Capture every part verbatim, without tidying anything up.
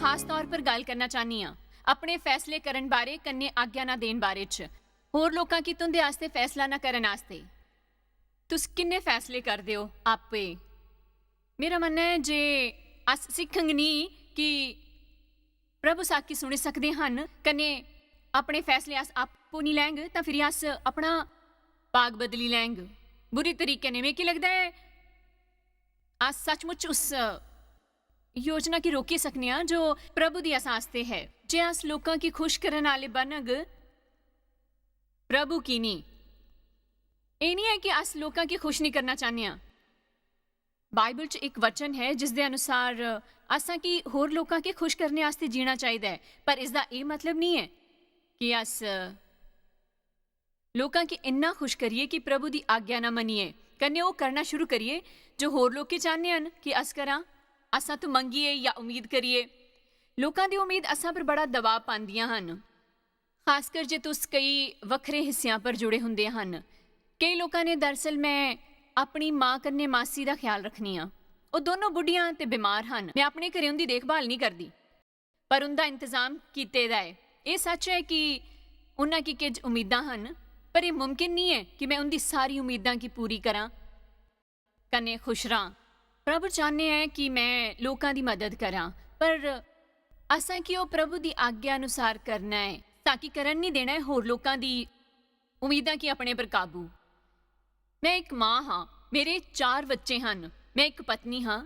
खास तौर पर गल्ल करना चाह्न्नी आं अपने फैसले करन बारे कन्नै आज्ञा ना देन बारे च। होर लोकां गी तुं'दे आस्तै फैसला ना करन आस्तै। तुस किन्ने फैसले करदे ओ आपे? मेरा मन्नना ऐ जे अस सिक्खङ निं कि प्रभु साकी सुनी सकदे हन, कन्नै अपने फैसले अस आपूं निं लैंग, तां फिरी अस अपना भाग बदली लैंग। बुरे तरीके ने, मिगी लगदा ऐ, अस सचमुच उस योजना गी रोकी सकने आं जो प्रभु दी अस आस्तै है। जे अस लोकां गी खुश करन आह्ले बनग, प्रभु की निं? एह् निं ऐ कि अस लोकां गी खुश निं करना चाह्न्ने आं। बाइबल च इक वचन है जिसदे अनुसार असां गी होर लोकां गी खुश करने आस्तै जीना चाहिदा ऐ, पर इसदा एह् मतलब निं ऐ कि अस लोकां गी इन्ना खुश करिए कि प्रभु दी आज्ञा ना मनिए, कन्नै ओह् करना शुरू करिए जो होर लोक चाह्न्ने हन कि अस करां। असां तो मंगिए या उम्मीद करिए। लोकां दी उम्मीद असां पर बड़ा दबाव पांदियां हन, खासकर जे तुस केई वक्खरे हिस्सेआं पर जुड़े हुंदे हन। केई लोकां ने, दरअसल, मैं अपनी मां कन्नै मासी दा ख्याल रखनी आं। ओह् दोनों बुड्ढियां ते बमार हन। मैं अपने घरें उं'दी देखभाल निं करदी, पर उं'दा इंतजाम कीते दा ऐ। एह् सच्च ऐ कि उन्हां गी किश उम्मीदां हन, पर एह् मुमकिन निं ऐ कि मैं उं'दी सारी उम्मीदां गी पूरी करां कन्नै खुश रां। प्रभु चाह्न्ने ऐ कि मैं लोकां दी मदद करां, पर असां गी ओह् प्रभु दी आज्ञा अनुसार करना ऐ, ताकि करन निं देना ऐ होर लोकां दी उम्मीदां गी अपने पर काबू। मैं इक मां हां, मेरे चार बच्चे हन, मैं इक पत्नी हां,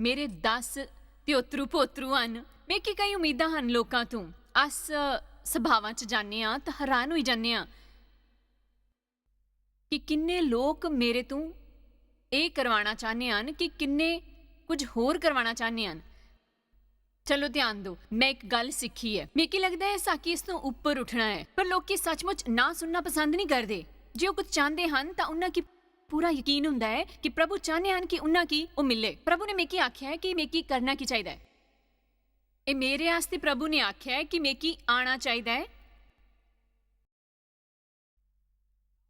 मेरे दस ध्योतरू पोतरू हन। मिगी केई उम्मीदां हन लोकां तों। अस सभावां च जन्ने आं तां हैरान होई जन्ने आं कि किन्ने लोक मेरे तों एह् करवाना चाह्न्ने हन, कि किन्ने कुछ होर करवाना चाह्न्ने हन। चलो ध्यान दो, मैं इक गल्ल सिक्खी ऐ। मिगी लगदा ऐ साकी इस तों उप्पर उठना ऐ, पर लोकी सचमुच ना सुनना पसंद निं करदे। जे ओह् कुछ चांह्दे हन तां उन्हां गी पूरा यकीन हुंदा ऐ कि प्रभु चाह्न्ने हन कि उन्हां गी ओह् मिले। प्रभु ने मिगी आखेआ ऐ कि मिगी करना की चाहिदा ऐ। एह् मेरे आस्तै प्रभु ने आखेआ ऐ कि मिगी आना चाहिदा ऐ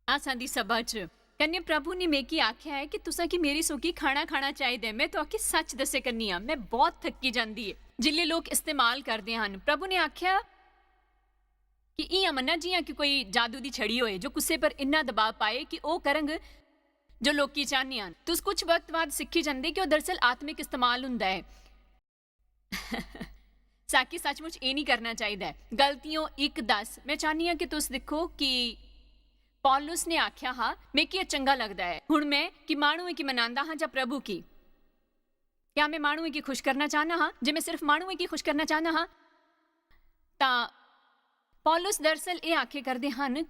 असां दी सभा च। कन्नै प्रभु ने मिगी आखेआ ऐ कि तुसां गी मेरी सौगी खाना खाना चाहिदा ऐ। मैं तुआके सच दस्से करनी आं, मैं बहुत थक्की जंदी ऐ जिल्लै लोक इस्तेमाल करदे हन। प्रभु ने आखेआ कि इ'यां मन्ना जि'यां कि कोई जादू दी छड़ी होए जो कुसै पर इन्ना दबाव पाए कि ओह् करंग जो लोकी चाह्न्ने हन। तुस कुछ वक्त बाद सिक्खी जंदे कि ओह् दरअसल आत्मिक इस्तेमाल हुंदा ऐ। साकी सचमुच एह् निं करना चाहिदा ऐ। गलतियों इक दस, मैं चाह्न्नी आं कि तुस दिक्खो कि पौलुस ने आखेआ हा, "मिगी एह् चंगा लगदा ऐ। हुन मैं की माह्नुएं गी मनांदा हां जां प्रभु गी? क्या मैं माह्नुएं गी खुश करना चाह्न्ना हां? जे मैं सिर्फ माह्नुएं गी खुश करना चाह्न्ना हां?" तां पौलुस दरअसल एह् आखे करदे हन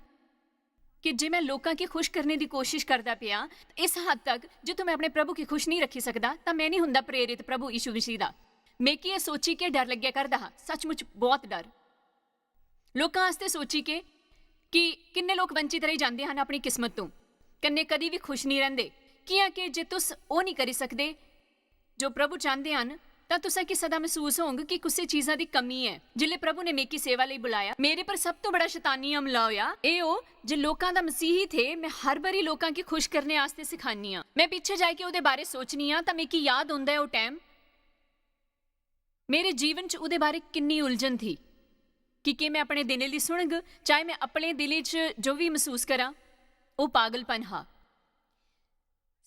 कि जे मैं लोकां गी खुश करने दी कोशिश करदा पेआ, इस हद तक जित्थूं मैं अपने प्रभु गी खुश निं रक्खी सकदा, तां मैं निं हुंदा प्रेरित प्रभु यीशु मसीह दा। मिगी एह् सोची के डर लग्गेआ करदा हा, सचमुच बहुत डर। लोकां आस्तै सोची के कि किन्ने लोक वंचित रेही जांदे हन अपनी किस्मत तों, कन्नै कदी बी खुश निं रैंह्दे। कि'यां के जे तुस ओह् निं करी सकदे जो प्रभु चांह्दे हन, तां तुसें गी सदा मसूस होंग कि कुसै चीजा दी कमी ऐ। जिसलै प्रभु ने मिगी सेवा लेई बुलाया, मेरे पर सब तो बड़ा शैतानी हमला होया। एह् ओह् जे लोकां दा मसीही थे, मैं हर बारी लोकां गी खुश करने आस्तै सिखानी आं। मैं पिच्छे जाइयै ओह्दे बारे सोचनी आं, तां मिगी याद औंदा ऐ ओह् टैम। मेरे जीवन च ओह्दे बारे किन्नी उलझन थी कि केह् मैं अपने दिलै दी सुनग, चाहे मैं अपने दिलै च जो बी मसूस करां, ओह् पागलपन हा।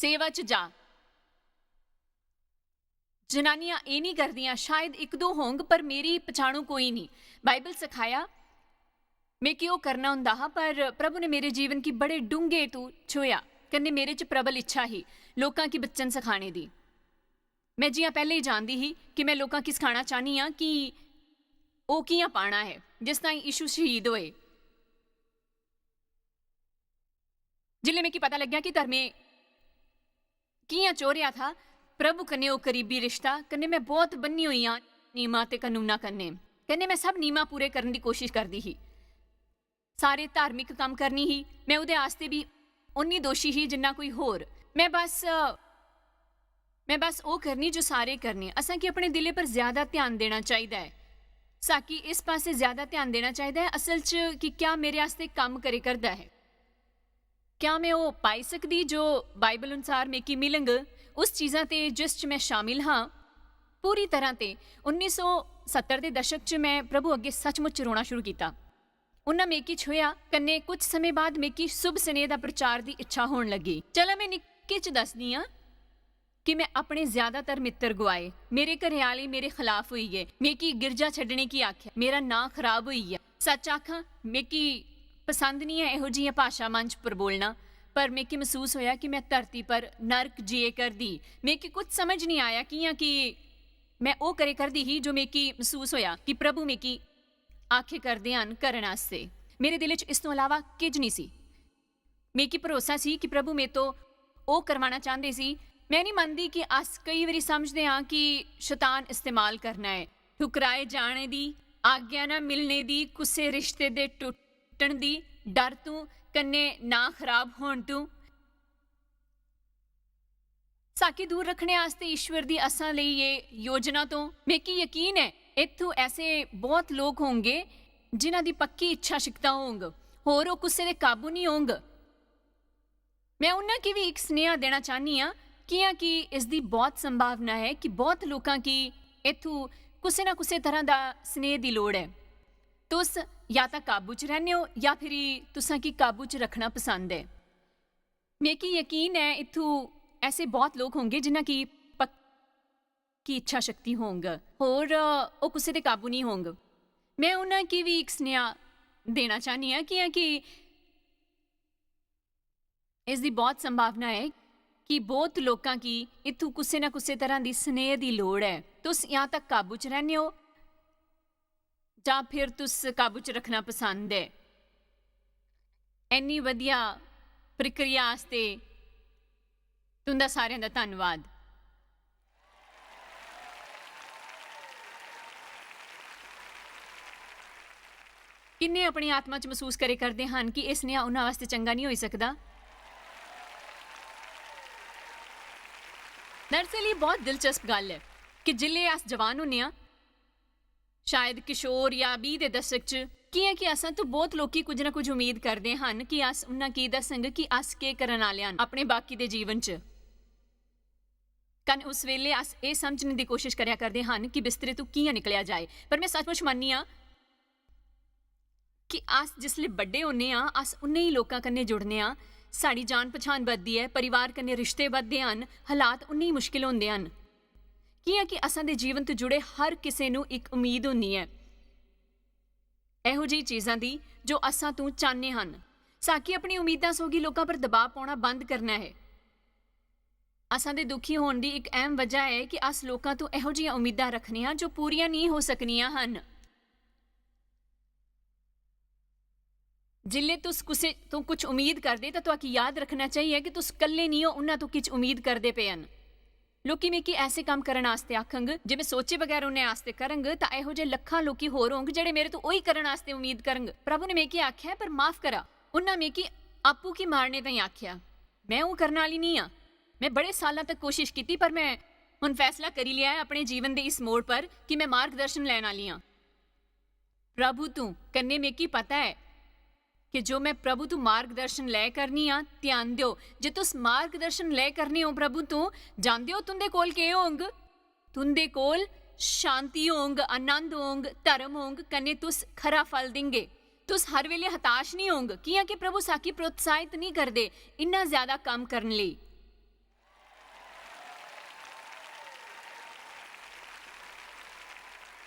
सेवा च जा। जनानियां एह् निं करदियां, शायद इक दो होंग, पर मेरी पछाणू कोई निं। बाइबल सखाया, मिगी ओह् करना होंदा हा, पर प्रभु ने मेरे जीवन गी बड़े डूंह्गे तू छुएआ, कन्नै मेरे च प्रबल इच्छा ही लोकां गी वचन सखाने दी। मैं जि'यां पैह्लें ही जानदी ही कि मैं लोकां गी सखाना चाह्न्नी आं कि ओह् कि'यां पाना ऐ, जिस ताईं यीशु शहीद होए। जिसलै मिगी पता लग्गेआ कि धर्मे कि'यां चोरेआ था प्रभु कन्नै ओह् करीबी रिश्ता, कन्नै मैं बहुत बन्नी होई आं नियमां ते कानूनां कन्नै। कन्नै मैं सब नियमां पूरे करने दी कोशिश करदी ही। सारे धार्मिक कम्म करनी ही। मैं ओह्दे आस्तै बी उन्नी दोशी ही जिन्ना कोई होर। मैं बस, मैं बस ओह् करनी जो सारे करने। असें गी अपने दिलै पर ज्यादा ध्यान देना चाहिदा ऐ। साकी इस पासै ज्यादा ध्यान देना चाहिदा ऐ, असल च, कि क्या मेरे आस्तै कम्म करे करदा ऐ। क्या मैं ओह् पाई सकदी जो बाइबल अनुसार मिगी मिलंग, उस चीजां ते जिस च मैं शामिल हां? पूरी तरह ते उन्नी सौ सत्तर दे दशक च में प्रभु अग्गें सचमुच रोना शुरू कीता। उन्ना मिगी छुएआ, कन्नै कुछ समें बाद मिगी शुभ सनेह दा प्रचार दी इच्छा होन लगी। चला, में निक्के च दसदी आं कि में अपने ज्यादातर मित्तर गुआए। मेरे घरै आह्ले मेरे खलाफ होई गे। मिगी गिरजा छड्डने की आखेआ। मेरा नांऽ खराब होई गेआ। सच्च आखां, मिगी पसंद निं ऐ एहो जि'यां भाशा मंच पर बोलना, पर मिगी मसूस होएआ कि में धरती पर नरक जिए करदी। मिगी कुछ समझ निं आया कि'यां कि में ओह् करे करदी ही जो मिगी मसूस होएआ कि प्रभु मिगी आखे करदे हन करन आस्तै। मेरे दिलै च इस तों अलावा किश निं सी। मिगी भरोसा सी कि प्रभु मेरे तो ओह् करवाना चांह्दे सी। में निं मनदी कि अस केई बारी समझदे आं कि शतान इस्तेमाल करना ऐ। ठुकराए जाने दी, आज्ञा ना मिलने दी, कुसै रिश्ते दे टुट्टन दी डर तों, कन्नै नांऽ खराब होन तों। साकी दूर रखने आस्तै ईश्वर दी असां लेई एह् योजना तों। मिगी यकीन ऐ, इत्थूं ऐसे बहुत लोक होंगे जिन्हां दी पक्की इच्छा शक्ति होंग, होर ओह् कुसै दे काबू निं होंग। में उन्हां गी बी इक सनेहा देना चाह्न्नी आं, कि'यां कि इसदी बहुत संभावना ऐ कि बहुत लोकां गी इत्थूं कुसै ना कुसै तरह दा सनेह दी लोड़ ऐ। तुस या तां काबू च रैह्ने ओ, या फिरी तुसां गी काबू च रक्खना पसंद ऐ। मिगी यकीन ऐ, इत्थूं ऐसे बहुत लोक होंगे जिन्हां गी पक्की इच्छा शक्ति होंग, होर, अ, ओह् कुसै दे काबू निं होंग। में उन्हां गी बी इक सनेहा देना चाह्न्नी आं, कि'यां कि इसदी बहुत संभावना ऐ कि बहुत लोकां गी इत्थूं कुसै ना कुसै तरह दी सनेह दी लोड़ ऐ। तुस या तां काबू च रैह्ने ओ, जां फिर तुस काबू च रक्खना पसंद ऐ? इन्नी बधिया प्रक्रिया आस्तै तुं'दा सारें दा धन्नवाद। किन्ने अपनी आत्मा च मसूस करे करदे हन कि इस नेहा उन्हां वास्तै चंगा निं होई सकदा? दरअसल, एह् बहुत दिलचस्प गल्ल ऐ कि जिसलै अस जवान होन्ने आं, शायद किशोर या बीह् दे दशक च, कि'यां कि असां तो बहुत लोकी कुछ ना कुछ उम्मीद करदे हन कि अस उन्हां गी दस्संग कि अस केह् करन आह्ले हन अपने बाकी दे जीवन च। कन्नै उस वेले अस एह् समझने दी कोशिश करेआ करदे हन कि बिस्तरे तों कि'यां निकलेआ जाए। पर में सचमुच मन्ननी आं कि अस जिसलै बड्डे होन्ने आं, अस उन्ने ही लोकां कन्नै जुड़ने आं, साढ़ी जान पछान बधदी ऐ, परिवार कन्नै रिश्ते बधदे हन, हालात उन्ने ही मुश्किल होंदे हन। कि'यां कि असां दे जीवन तों जुड़े हर किसे नू इक उम्मीद होंदी ऐ, एहो जेही चीजां दी जो असां तों चाह्न्ने हन। साकी अपनी उम्मीदां सोगी लोकां पर दबाऽ पाना बंद करना ऐ। असां दे दुखी होन दी इक अहम वजह ऐ कि अस लोकां तों एहो जेहियां उम्मीदां रखने आं जो पूरियां नेईं हो सकनियां हन। जिसलै तुस कुसै तों कुछ उम्मीद करदे, तां तुआकी याद रखना चाहिए कि तुस कल्ले नेईं ओ उन्हां तों किश उम्मीद करदे पे हन। लोकी मिगी ऐसे कम्म करन आस्तै आखंग, जे में सोचे बगैर उन्हें आस्तै करंग, तां एहो जे लक्खां लोकी होर होंग, जेह्ड़े मेरे तों ओही करन आस्तै उम्मीद करंग। प्रभु ने मिगी आखेआ ऐ, "पर माफ करा, उन्हां मिगी आपूं गी मारने ताईं आखेआ।" में ओह् करन आह्ली नेईं आं। में बड़े साल्लां तक कोशिश कीती, पर में हुन फैसला करी लेआ ऐ अपने जीवन दे इस मोड़ पर कि में मार्गदर्शन लैन आह्ली आं प्रभु तों। कन्नै मिगी पता ऐ कि जो में प्रभु तों मार्गदर्शन लै करनी आं, ध्यान देओ, जे तुस मार्गदर्शन लै करने ओ प्रभु तों, जानदे ओ तुंदे कोल केह् होंग? तुंदे कोल शांति होंग, आनंद होंग, धर्म होंग, कन्नै तुस खरा फल देंगे। तुस हर वेले हताश निं होंग, कि'यां कि प्रभु साकी प्रोत्साहित निं करदे इन्ना ज्यादा कम्म करन लेई।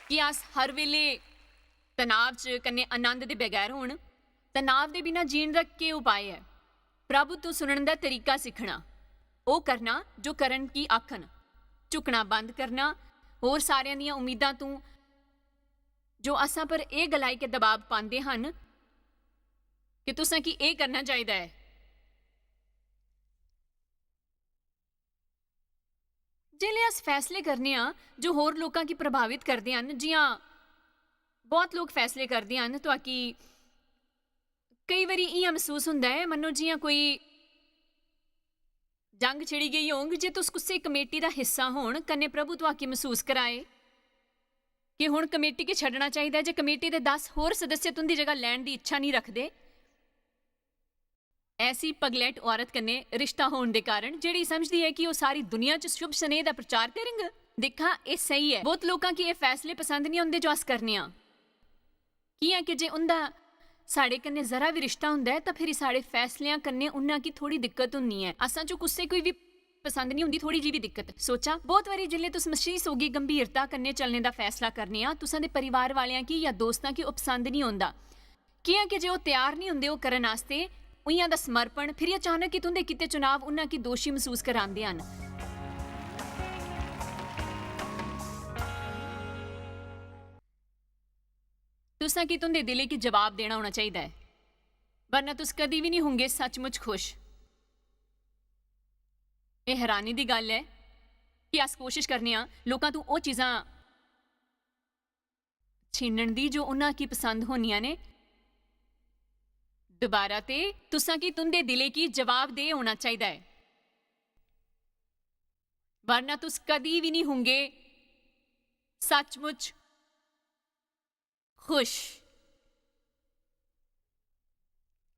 कि अस हर वेले तनाव च कन्नै आनंद दे बगैर होन? तनाव दे बिना जीण दा केह् उपाय ऐ? प्रभु तों सुनन दा तरीका सिक्खना, ओह् करना जो करन की आखन, झुकना बंद करना, होर सारेआं दियां उम्मीदां तों जो असां पर एह् गलाई के दबाव पांदे हन कि तुसें की एह् करना चाहिदा ऐ। जेल्लै अस फैसले करने आं जो होर लोकां गी प्रभावित करदे हन, जि'यां बहुत लोक फैसले करदे हन, तुआकी केई बारी इ'यां मसूस होंदा ऐ मन्नो जि'यां कोई जंग छिड़ी गेई होंग। जे तुस कुसै कमेटी दा हिस्सा होन, कन्नै प्रभु तुआकी मसूस कराए कि हुन कमेटी गी छड्डना चाहिदा ऐ, जे कमेटी दे दस होर सदस्य तुं'दी जगह लैन दी इच्छा नेईं रखदे, ऐसी पगलैट औरत कन्नै रिश्ता होने दे कारण, जेह्ड़ी समझदी ऐ कि ओह् सारी दुनिया च शुभ सनेह दा प्रचार करग, दिक्खा, एह् स्हेई ऐ। बहुत लोकां गी एह् फैसले पसंद निं औंदे जो अस करने आं। कि'यां कि जे उं'दा साढ़े कन्नै जरा बी रिश्ता होंदा ऐ, तां फिरी साढ़े फैसलेआं कन्नै उन्ना गी थोड़ी दिक्कत होंदी ऐ। असां चों कुसै कोई बी पसंद निं होंदी थोड़ी जी बी दिक्कत। सोचा, बहुत बारी जिसलै तुस मसीह सोगी गंभीरता कन्नै चलने दा फैसला करने आं, तुसां दे परिवार वालेआं गी या दोस्तां गी ओह् पसंद निं औंदा। कि'यां कि जे ओह् त्यार निं होंदे ओह् करन आस्तै, उ'यां दा समर्पण, फिरी अचानक गै तुं'दे कीते चुनाव उन्ना गी दोशी मसूस करांदे हन। तुसां गी तुं'दे दिलै गी जवाब देना होना चाहिदा ऐ, वरना तुस कदी बी निं होंगे सचमुच खुश। एह् हैरानी दी गल्ल ऐ कि अस कोशिश करने आं लोकां तों ओह् चीजां छीनन दी जो उन्हां गी पसंद होनियां ने। दोबारा ते, तुसां गी तुं'दे दिलै गी जवाबदेह होना चाहिदा ऐ, वरना तुस कदी बी निं होंगे सचमुच खुश।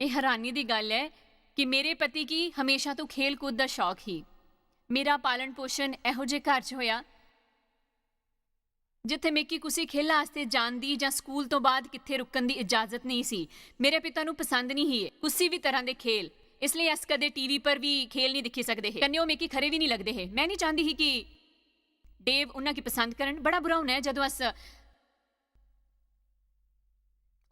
एह् हैरानी दी गल्ल ऐ कि मेरे पति गी हमेशा तो खेल कूद दा शौक ही। मेरा पालन पोषण एहो जे घर च होया जित्थे मिगी कुसी खेला आस्तै जान दी जां स्कूल तो बाद कित्थे रुकन दी इजाजत नेईं सी। मेरे पिता नू पसंद निं ही कुसी भी तरह दे खेल, इसलेई अस कदे टीवी पर भी खेल निं दिक्खी सकदे हे। कन्नै ओह् मिगी खरे बी निं लगदे हे। में निं चांह्दी ही कि डेव उन्हां गी पसंद करन। बड़ा बुरा होना ऐ जदूं अस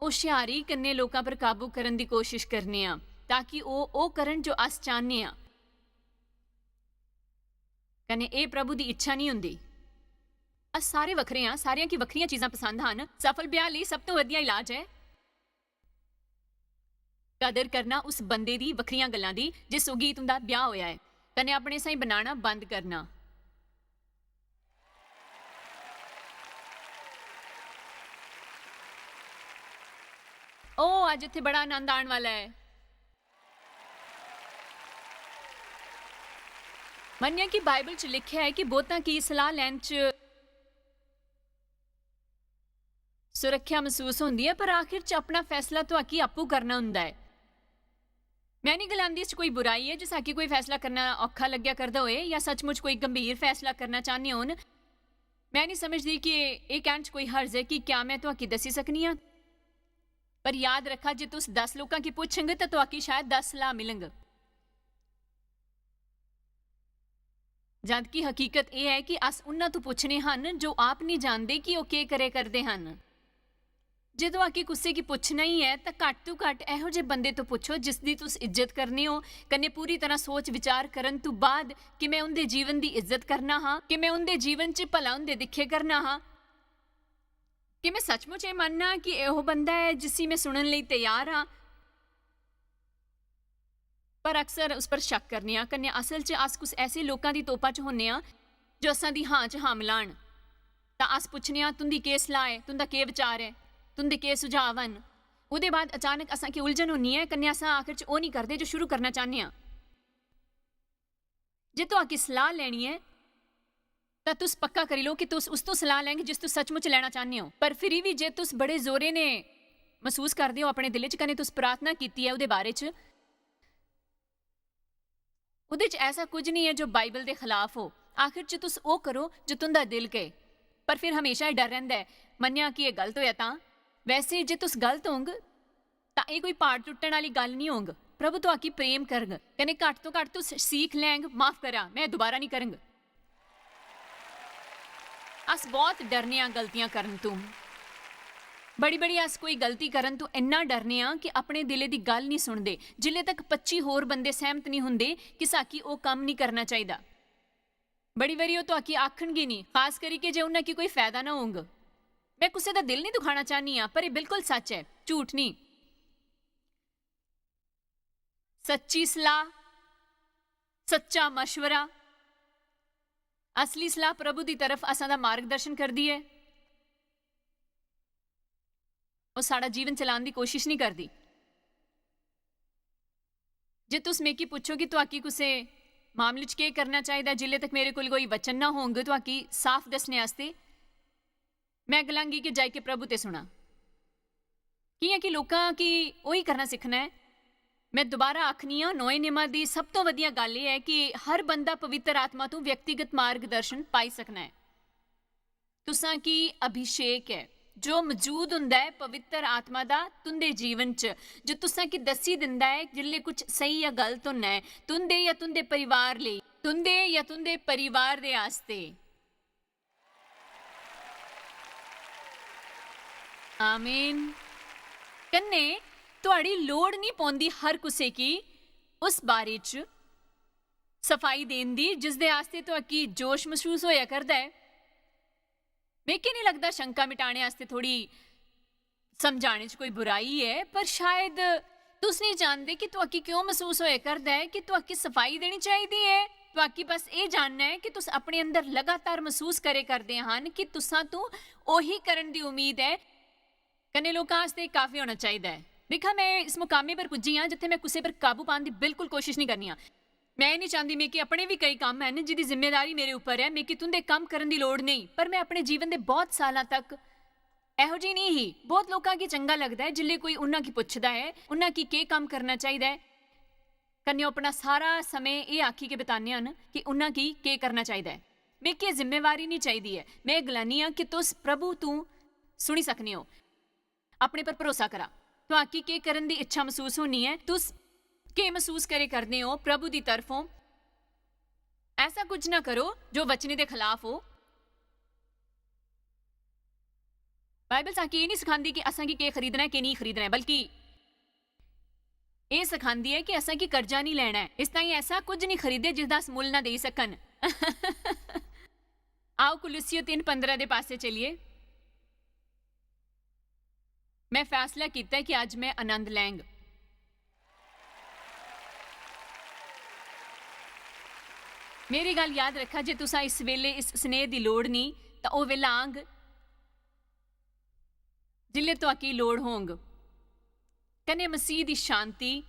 होशियारी कन्नै लोकां पर काबू करन दी कोशिश करने आं ताकि ओह् ओह् करन जो अस चाह्न्ने आं। कन्नै एह् प्रभु दी इच्छा निं होंदी। अस सारे वक्खरे आं, सारेआं गी वक्खरियां चीजां पसंद हन। सफल ब्याह् लेई सब तों वधिया इलाज ऐ कदर करना उस बंदे दी, वक्खरियां गल्लां दी, जिस सोगी तुं'दा ब्याह् होया ऐ, कन्नै अपने साहीं बनाना बंद करना। ओह्, अज्ज इत्थै बड़ा आनंद आने वाला ऐ। मन्नेआ कि बाइबल च लिखेआ ऐ कि बहुतां गी सलाह लैन च सुरक्खेआ मसूस होंदी ऐ, पर आखिर च अपना फैसला तुआकी आपूं करना होंदा ऐ। में निं गलांदी इस च कोई बुराई ऐ, जिस आकी कोई फैसला करना औखा लग्गेआ करदा होए जां सचमुच कोई गंभीर फैसला करना चाह्न्ने होन। में निं समझदी कि एह् कैह्न च कोई हर्ज ऐ कि क्या में तुआकी दस्सी सकनी आं। पर याद रक्खा, जे तुस दस लोकां गी पुच्छंग, तां तुआकी शायद दस सलाह मिलंग। जद कि हकीकत एह् ऐ कि अस उन्हां तों पुच्छने हन जो आप निं जानदे कि ओह् केह् करे करदे हन। जे तुआकी कुसै गी पुच्छना ही ऐ, तां घट्ट तों घट्ट एहो जे बंदे तों पुच्छो जिसदी तुस इज्जत करने ओ, कन्नै पूरी तरह सोच विचार करन तों बाद कि में उं'दे जीवन दी इज्जत करना हा, कि में उं'दे जीवन च भला होंदे दिक्खे करना हा, कि में सचमुच एह् मन्नना कि एहो बंदा ऐ जिसी में सुनन लेई त्यार आं। पर अक्सर उस पर शक करने आं। कन्नै असल च अस कुछ ऐसे लोकां दी तोपा च होन्ने आं जो असां दी हां च हां मलान। तां अस पुच्छने आं, "तुं'दी केह् सलाह ऐ? तुं'दा केह् विचार ऐ? तुं'दे केह् सुझाव हन?" ओह्दे बाद अचानक असां गी उलझन होनी ऐ, कन्नै असां आखिर च ओह् निं करदे जो शुरू करना चाह्न्ने आं। जे तुआकी सलाह लैनी ऐ, तां तुस पक्का करी लो कि तुस उस तों सलाह लैंगे जिस तों सचमुच लैना चाह्न्ने ओ। पर फिरी बी जे तुस बड़े जोरे ने मसूस करदे ओ अपने दिलै च, कन्नै तुस प्रार्थना कीती ऐ ओह्दे बारे च, ओह्दे च ऐसा कुछ निं ऐ जो बाइबल दे खलाफ हो। आखिर च तुस ओह् करो जो तुं'दा दिल कहे। पर फिर हमेशा एह् डर रैंह्दा ऐ, "मन्नेआ कि एह् गलत होएआ तां?" वैसे जे तुस गलत होंग, तां एह् कोई प्हाड़ टुट्टन आह्ली गल्ल निं होंग। प्रभु तुआकी प्रेम करग, कन्नै घट्ट तो घट्ट तुस सीख लैंग, "माफ करा, में दोबारा निं करंग।" अस बहुत डरने आं गलतियां करन तों। बड़ी-बड़ी अस कोई गलती करन तों इन्ना डरने आं कि अपने दिलै दी गल्ल निं सुनदे। जिल्ले तक पच्ची होर बंदे सैह्मत निं हुंदे कि साकी ओह् कम्म निं करना चाहिदा। बड़ी बारी ओह् तुआकी आखन गै निं, खास करियै जे उन्हां गी कोई फैदा ना होंग। में कुसै दा दिल निं दुखाना चाह्न्नी आं, पर एह् बिल्कुल सच ऐ, झूठ निं। सच्ची सलाह, सच्चा मशवरा, असली सलाह प्रभु दी तरफ असां दा मार्गदर्शन करदी ऐ। ओह् साढ़ा जीवन चलान दी कोशिश निं करदी। जे तुस मिगी पुच्छो कि तुआकी कुसै मामले च केह् करना चाहिदा, जिल्ले तक मेरे कोल कोई वचन ना होंग तुआकी साफ दस्सने आस्तै, में गलांगी कि जाइयै प्रभु ते सुना। कि'यां कि लोकां गी ओही करना सिक्खना ऐ। में दोबारा आखनी आं, नोए नियमा दी सब तो वधिया गल्ल एह् ऐ कि हर बंदा पवित्र आत्मा तों व्यक्तिगत मार्गदर्शन पाई सकना ऐ। तुसां की अभिषेक ऐ, जो मजूद हुंदा ऐ पवित्र आत्मा दा तुंदे जीवन च, जो तुसां की दस्सी दिंदा ऐ जिसलै कुछ सही या गलत होना ऐ, तुंदे या तुंदे परिवार लेई, तुंदे या तुंदे परिवार दे आस्तै। आमीन। कन्नै तुहाड़ी लोड़ निं पौंदी हर कुसै की उस बारे च सफाई देन दी, जिसदे आस्तै तुहाकी जोश मसूस होया करदा ऐ। मिगी निं लगदा शंका मिटाने आस्तै थोड़ी समझाने च कोई बुराई ऐ, पर शायद तुस निं जानदे कि तुहाकी क्यों मसूस होया करदा ऐ कि तुहाकी सफाई देनी चाहिदी ऐ। तुहाकी बस एह् जानना ऐ कि तुस अपने अंदर लगातार मसूस करे करदे हन कि तुसां तू ओही करन दी उम्मीद ऐ। कन्नै लोकां आस्तै काफी होना चाहिदा ऐ। दिक्खा, मैं इस मुकामे पर पुज्जी आं जित्थै मैं कुसै पर काबू पाने दी बिल्कुल कोशिश निं करनी आं। मैं एह् निं चांह्दी, मिगी अपने बी केई कम्म हैन जिंदी जिम्मेदारी मेरे उप्पर ऐ, मिगी तुंदे कम्म करन दी लोड़ नेईं, पर मैं अपने जीवन दे बहुत सालां तक एहो जेही निं ही। बहुत लोकां गी चंगा लगदा ऐ जिसलै कोई उन्हां गी पुछदा ऐ, उन्हां गी केह् कम्म करना चाहिदा ऐ, कन्नै ओह् अपना सारा समें एह् आखी के बिताने हन कि उन्हां गी केह् करना चाहिदा ऐ। मिगी एह् जिम्मेवारी निं चाहिदी ऐ। मैं एह् गलानी आं कि तुस प्रभु तू सुनी सकने ओ। अपने पर भरोसा करा। तुहाकी केह् करन दी इच्छा मसूस होनी ऐ, तुस केह् मसूस करे करदे ओ प्रभु दी तरफों, ऐसा कुछ ना करो जो वचने दे खलाफ हो। बाइबल साकी एह् निं सखांदी कि असां गी केह् खरीदना ऐ, केह् नेईं खरीदना ऐ, बल्कि एह् सखांदी ऐ कि असां गी कर्जा निं लैना ऐ। इस ताईं ऐसा कुछ निं खरीदे जिसदा अस मुल्ल ना देई सकन। आओ कुलुसियो तिन्न पंदरां दे पासै चलिए। मैं फैसला कीता ऐ कि अज्ज मैं आनंद लैंग। मेरी गल्ल याद रखा, जे तुसां इस वेले इस स्नेह दी लोड़ निं, तां ओह् वेला आंग जिसलै तुहाकी लोड़ होंग। कन्नै मसीह दी शांति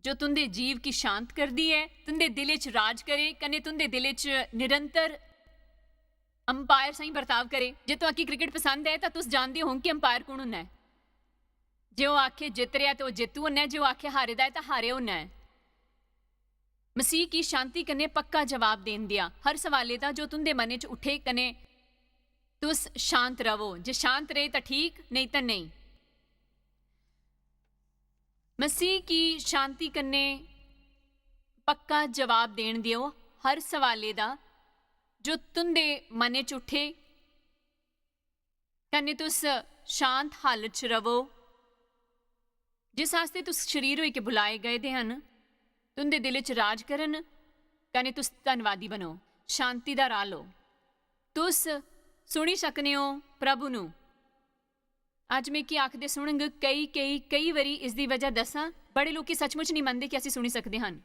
जो तुंदे जीव की शांत करदी ऐ, तुंदे दिले च राज करे, कन्नै तुंदे दिले च निरंतर अंपायर साहीं बर्ताव करे। जे तुहाकी क्रिकेट पसंद ऐ, तां तुस जानदे होंग कि अंपायर कुण होंदा ऐ। जे ओह् आखे जित्त रेहा, ते ओह् जित्तू होना ऐ, जे ओह् आखे हारे दा ऐ, तां हारे होना ऐ। मसीह की शांति कन्नै पक्का जवाब देन देआ हर सवाले दा जो तुंदे मनै च उठे, कन्नै तुस शांत रवो। जे शांत रेह्, तां ठीक, नेईं तां नेईं। मसीह की शांति कन्नै पक्का जवाब देन देओ हर सवाले दा जो तुंदे मनै च उठे, कन्नै तुस शांत हालत च रवो, जिस आस्तै तुस शरीर होई के बुलाए गए दे हन, तुंदे दिल च राज करन, कन्नै तुस धन्नवादी बनो, शांति दा राह लो। तुस सुनी सकने ओ प्रभु नु। अज्ज मिगी आखदे सुनंग, केई, केई, केई बारी इसदी वजह दस्सां, बड़े लोकी सचमुच निं मनदे कि असी सुनी सकदे हन।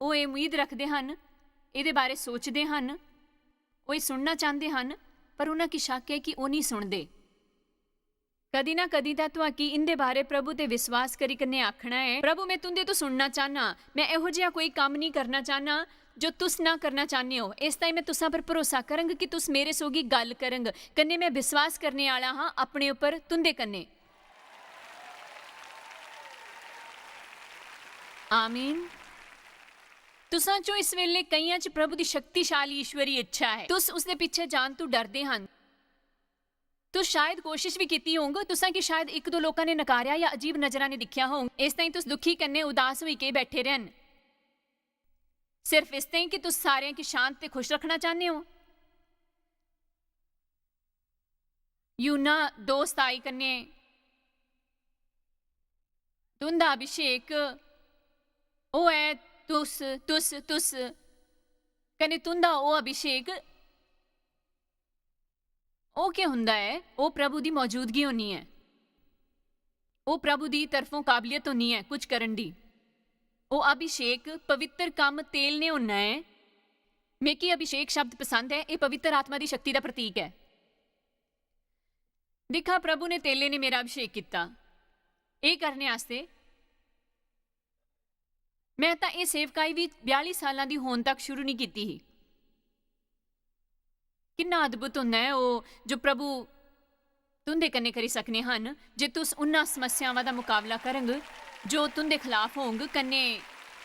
ओह् एह् उम्मीद रखदे हन, एह्दे बारे सोचदे हन, ओह् एह् सुनना चांह्दे हन, पर उन्हां गी शक्क ऐ कि ओह् निं सुनदे। कदी ना कदी तां तुआकी इंदे बारे प्रभु ते विश्वास करी कन्नै आखना ऐ, "प्रभु, मैं तुंदे तो सुनना चाहना, मैं एहो जेहा कोई कम्म नहीं करना चाहना जो तुस ना करना चाहने हो। इस ताई मैं तुसां पर भरोसा करंग कि तुस मेरे सोगी गल्ल करंग, कन्नै मैं विश्वास करने आला हां अपने उपर तुंदे कन्नै।" आमीन। तुसां चों इस वेले कईयां च प्रभु दी शक्तिशाली ईश्वरी इच्छा है। तुस उसदे पिछे जान तो डरदे हन। तुस शायद कोशिश भी कीती होंग, तुसां गी शायद इक दो लोकां ने नकारेआ या अजीब नजरां ने दिक्खेआ होंग। इस ताई तुस दुखी कन्नै उदास होई के बैठे रहन। सिर्फ इस ताई कि तुस सारें गी शांत ते खुश रखना चाहने हो। यूहन्ना दो सताई कन्नै, "तुंदा अभिषेक ओह् ऐ, तुस, तुस, तुस, कन्नै तुंदा ओह् अभिषेक, ओह् केह् हुंदा ऐ? ओह् प्रभु दी मौजूदगी होनी ऐ। ओह् प्रभु दी तरफों काबलियत होनी ऐ कुछ करन दी। ओह् अभिषेक पवित्र कम्म तेल ने होना ऐ।" मिगी अभिषेक शब्द पसंद ऐ, एह् पवित्र आत्मा दी शक्ति दा प्रतीक ऐ। दिक्खा, प्रभु ने तेले ने मेरा अभिषेक कीता। एह् करने आस्तै मैं तां एह् सेवकाई बी बयाली सालां दी होन तक शुरू निं कीती ही। किन्ना अद्भुत होंदा ऐ ओह् जो प्रभु तुंदे कन्नै करी सकने हन, जे तुस उन्ना समस्यावां दा मुकाबला करंग जो तुंदे खलाफ होंग, कन्नै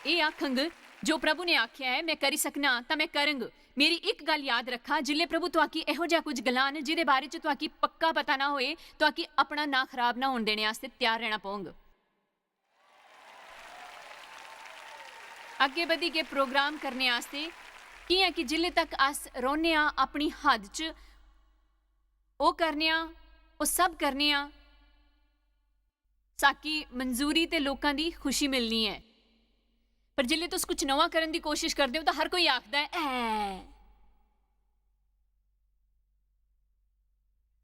एह् आखंग, "जो प्रभु ने आखेआ ऐ, मैं करी सकना, तां मैं करंग।" मेरी इक गल्ल याद रक्खा, जिसलै प्रभु तुआकी एहो जेहा कुछ गलान, जिदे बारे च तुआकी पक्का पता ना होए, तुआकी अपना नां खराब ना होन देने आस्तै त्यार रहना पौंग। अग्गें बधी के प्रोग्राम करने आस्तै, कि'यां कि जिसलै तक अस रौह्ने आं अपनी हद च, ओह् करने आं, ओह् सब करने आं, साकी मंजूरी ते लोकां दी खुशी मिलनी ऐ। पर जिसलै तुस कुछ नमां करन दी कोशिश करदे ओ, तां हर कोई आखदा ऐ, "ऐ।"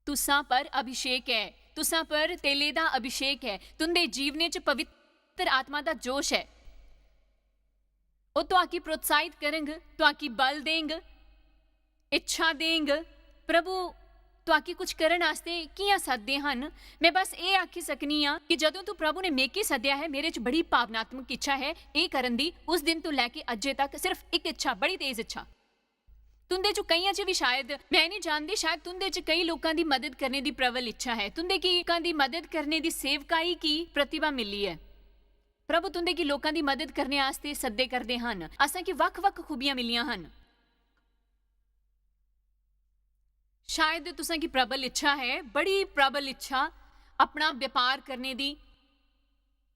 तुसां पर अभिषेक ऐ, तुसां पर तेले दा अभिषेक ऐ, तुंदे जीवने च पवित्र आत्मा दा जोश ऐ। ओह् तुआकी प्रोत्साहित करंग, तुआकी बल देंग, इच्छा देंग। प्रभु तुआकी कुछ करन आस्तै कि'यां सददे हन? में बस एह् आखी सकनी आं कि जदूं तू प्रभु ने मेकी सद्देआ ऐ, मेरे च बड़ी भावनात्मक इच्छा ऐ एह् करन दी। उस दिन तू लैके अज्जै तक सिर्फ इक इच्छा, बड़ी तेज इच्छा, तुंदे चों कईयां च बी शायद, में निं जानदी, शायद तुंदे च केई लोकां दी मदद करने दी प्रबल इच्छा ऐ। तुंदे गी लोकां दी मदद करने दी सेवकाई की प्रतिभा मिली ऐ। प्रभु तुंदे गी लोकां दी मदद करने आस्तै सद्दे करदे हन। असें गी वक्ख-वक्ख खूबियां मिलियां हन। शायद तुसें गी प्रबल इच्छा ऐ, बड़ी प्रबल इच्छा, अपना व्यापार करने दी।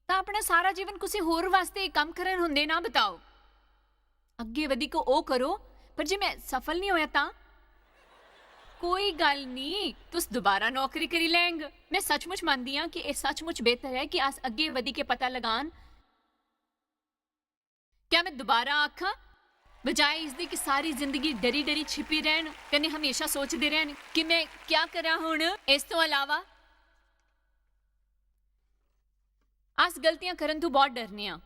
तां अपना सारा जीवन कुसै होर वास्तै कम्म करन हुंदे ना बताओ। अग्गें वधी के ओह् करो, पर जे में सफल निं होया तां? कोई गल्ल निं, तुस दोबारा नौकरी करी लैंग। में सचमुच मनदी आं कि एह् सचमुच बेहतर ऐ कि अस अग्गें वधी के पता लगान। क्या में दोबारा आखां? बजाए इसदे कि सारी जिंदगी डरी-डरी छिपी रैह्न, कन्नै हमेशा सोचदे रैह्न कि में क्या करां हुन इस तों अलावा? अस गलतियां करन तों बहुत डरने आं।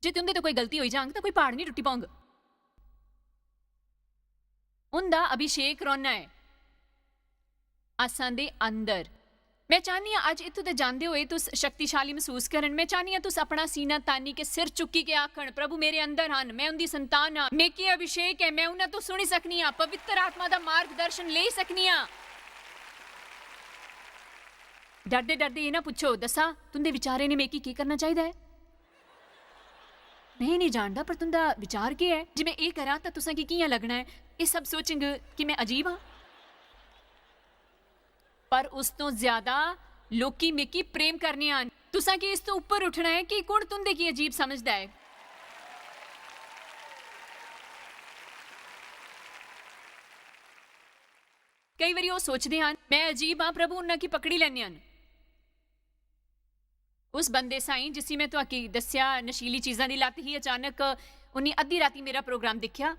जे तुंदे तों कोई गलती होई जांग, तां कोई प्हाड़ निं टुट्टी पौंग। उंदा अभिषेक रौह्ना ऐ असां दे अंदर। में चाह्न्नी आं, अज्ज इत्थूं दे जांदे होए तुस शक्तिशाली मसूस करन। में चाह्न्नी आं, तुस अपना सीना तानी के सिर चुक्की के आखन, "प्रभु मेरे अंदर हन, में उंदी संतान आं, मेकी अभिषेक ऐ, में उन्हां तों सुनी सकनी आं, पवित्र आत्मा दा मार्गदर्शन लेई सकनी आं।" डरदे-डरदे एह् ना पुच्छो, "दस्सा, तुंदे विचारें ने मेकी केह् करना चाहिदा ऐ?" में निं जानदा, पर तुंदा विचार केह् ऐ? जे में एह् करां, तां तुसें गी कि'यां लग्गना ऐ? एह् सब सोचंग कि में अजीब आं? पर उस तों ज्यादा लोकी मिगी प्रेम करने आन। तुसें गी इस तों उप्पर उठना ऐ कि कुण तुंदे गी अजीब समझदा ऐ। केई बारी ओह् सोचदे हन, "मैं अजीब आं, प्रभु उन्ना की पकड़ी लैने हन।" उस बंदे साईं जिसी मैं तुआकी दस्सेआ, नशीली चीजां दी लत्त ही, अचानक उन्नी अद्धी राती मेरा प्रोग्राम दिक्खेआ,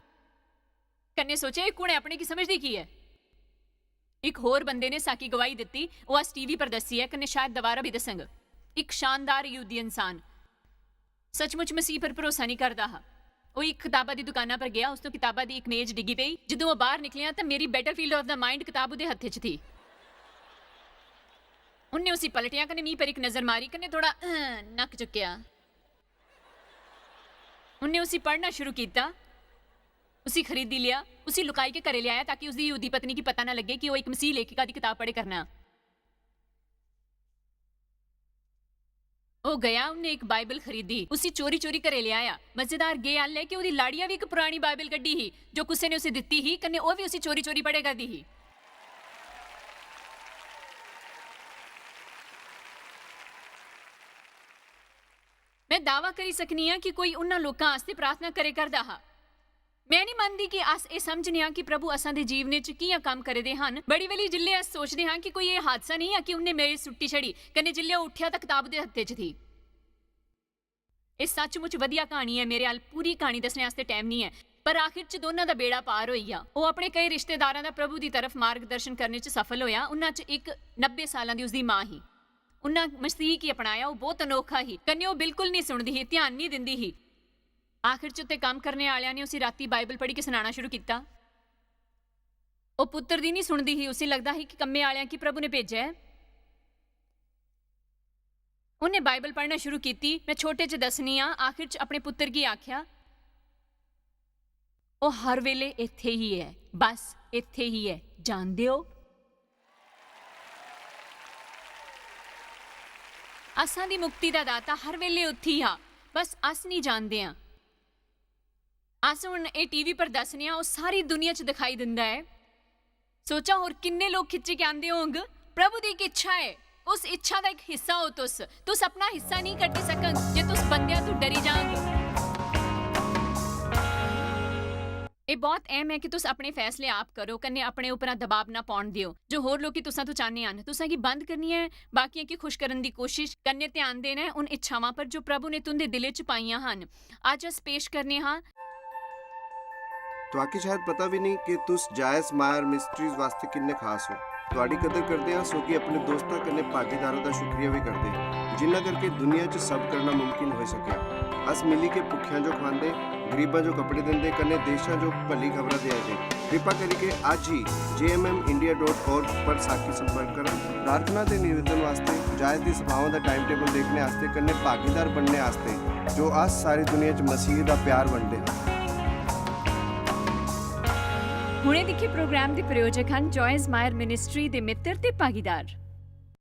कन्नै सोचेआ, "एह् कुण ऐ, अपने गी समझदी की ऐ?" इक होर बंदे ने साकी गवाही दित्ती, ओह् अस टीवी पर दस्सी ऐ, कन्नै शायद दोबारा बी दस्संग। इक शानदार यहूदी इंसान, सचमुच मसीह पर भरोसा निं करदा हा। ओह् इक कताबा दी दुकाना पर गेआ, उस तों कताबा दी इक मेज डिग्गी पेई। जदूं ओह् बाह्र निकलेआ, तां मेरी Battlefield of the Mind कताब ओह्दे हत्थे च थी। उन्नै उसी पलटेआ, कन्नै मी पर इक नजर मारी, कन्नै थोह्ड़ा, "अं," नक्क चुक्केआ। उन्नै उसी पढ़ना शुरू कीता, उसी खरीदी लेआ, उसी लुकाई के घरै लेआया, ताकि उसदी यहूदी पत्नी गी पता ना लग्गे कि ओह् इक मसीह लेखिका दी कताब पढ़े करना। ओह् गेआ, उन्नै इक बाइबल खरीदी, उसी चोरी-चोरी घरै लेआया। मजेदार गै गल्ल ऐ कि ओह्दी लाड़िया बी इक पुरानी बाइबल कड्ढी ही, जो कुसै ने उसी दित्ती ही, कन्नै ओह् बी उसी चोरी-चोरी पढ़ै करदी ही। में दावा करी सकनी आं कि कोई उन्हां लोकां आस्तै प्रार्थना करै करदा हा। में निं मनदी कि अस एह् समझने आं कि प्रभु असां दे जीवने च कि'यां कम्म करै दे हन। बड़ी बारी जिसलै अस सोचदे आं कि कोई एह् हादसा नेईं ऐ कि उन्नै मेज सुट्टी छड़ी, कन्नै जिसलै ओह् उट्ठेआ तां कताब दे हत्थे च थी। एह् सचमुच बधिया क्हानी ऐ, मेरे अल पूरी क्हानी दस्सने आस्तै टैम निं ऐ, पर आखिर च दोनां दा बेड़ा पार होई गेआ। ओह् अपने केई रिश्तेदारां दा प्रभु दी तरफ मार्गदर्शन करने च सफल होआ। उन्हां च इक नब्बे सालां दी उसदी मां ही। उन्हां मसीह गी अपनाया। ओह् बहुत अनोखा ही, कन्नै ओह् बिल्कुल निं सुनदी ही, ध्यान निं दिंदी ही। आखिर च उत्थै कम्म करने आह्लेआं ने उसी रातीं बाइबल पढ़ी के सनाना शुरू कीता। ओह् पुत्तर दी निं सुनदी ही, उसी लगदा ही कि कम्मै आह्लेआं गी प्रभु ने भेजेआ ऐ। उन्नै बाइबल पढ़ना शुरू कीती। में छोटे च दस्सनी आं, आखिर च अपने पुत्तर गी आखेआ, "ओह् हर बेल्लै इत्थै ही ऐ, बस इत्थै ही ऐ, जानदे ओ?" असां दी मुक्ति दा दाता हर बेल्लै उत्थै हा, बस अस निं जानदे आं। अस हुन एह् टीवी पर दस्सने आं, ओह् सारी दुनिया च दिखाई दिंदा ऐ। सोचा होर किन्ने लोक खिच्चियै आंदे होंग। प्रभु दी इक इच्छा ऐ, उस इच्छा दा इक हिस्सा हो तुस। तुस अपना हिस्सा नेईं कड्ढी सकंग जे तुस बंदेआं तों डरी जांग। एह् बहुत अहम ऐ कि तुस अपने फैसले आप करो, कन्नै अपने उप्परा दबाव ना पौन देओ जो होर लोकी तुसां तों चाह्ने हन। तुसां गी बंद करनी ऐ, बाकियें गी खुश करन दी कोशिश, कन्नै ध्यान देना ऐ उन इच्छावां पर जो प्रभु ने तुंदे दिलै च पाइयां हन। अज्ज अस पेश करने हां। तुआकी शायद पता भी नहीं कि तुस जायस मायर मिस्ट्रीज वास्ते किन्ने खास हो। तुआडी कदर करदे हां, सो कि अपने दोस्तां कन्नै भागीदारां दा शुक्रिया भी करदे हां, जिन्ना करके दुनिया च सब करना मुमकिन होई सकेआ। अस मिली के भुक्खेआं जो खवांदे, गरीबां जो कपड़े दिंदे, कन्नै देशां जो भली खबरां देआ दे। कृपा करियै अज्ज ही J M M India dot org पर साकी संपर्क करो। प्रार्थना ते निवेदन वास्ते, जायस दी सभावां दा टाइम टेबल देखने आस्तै, कन्नै भागीदार बनने आस्तै, जो अस सारी दुनिया च मसीह दा प्यार बंडदे हां। हुणे दिक्खे प्रोग्राम दे प्रायोजक हन जॉयस मायर मिनिस्ट्री दे मित्तर ते भागीदार।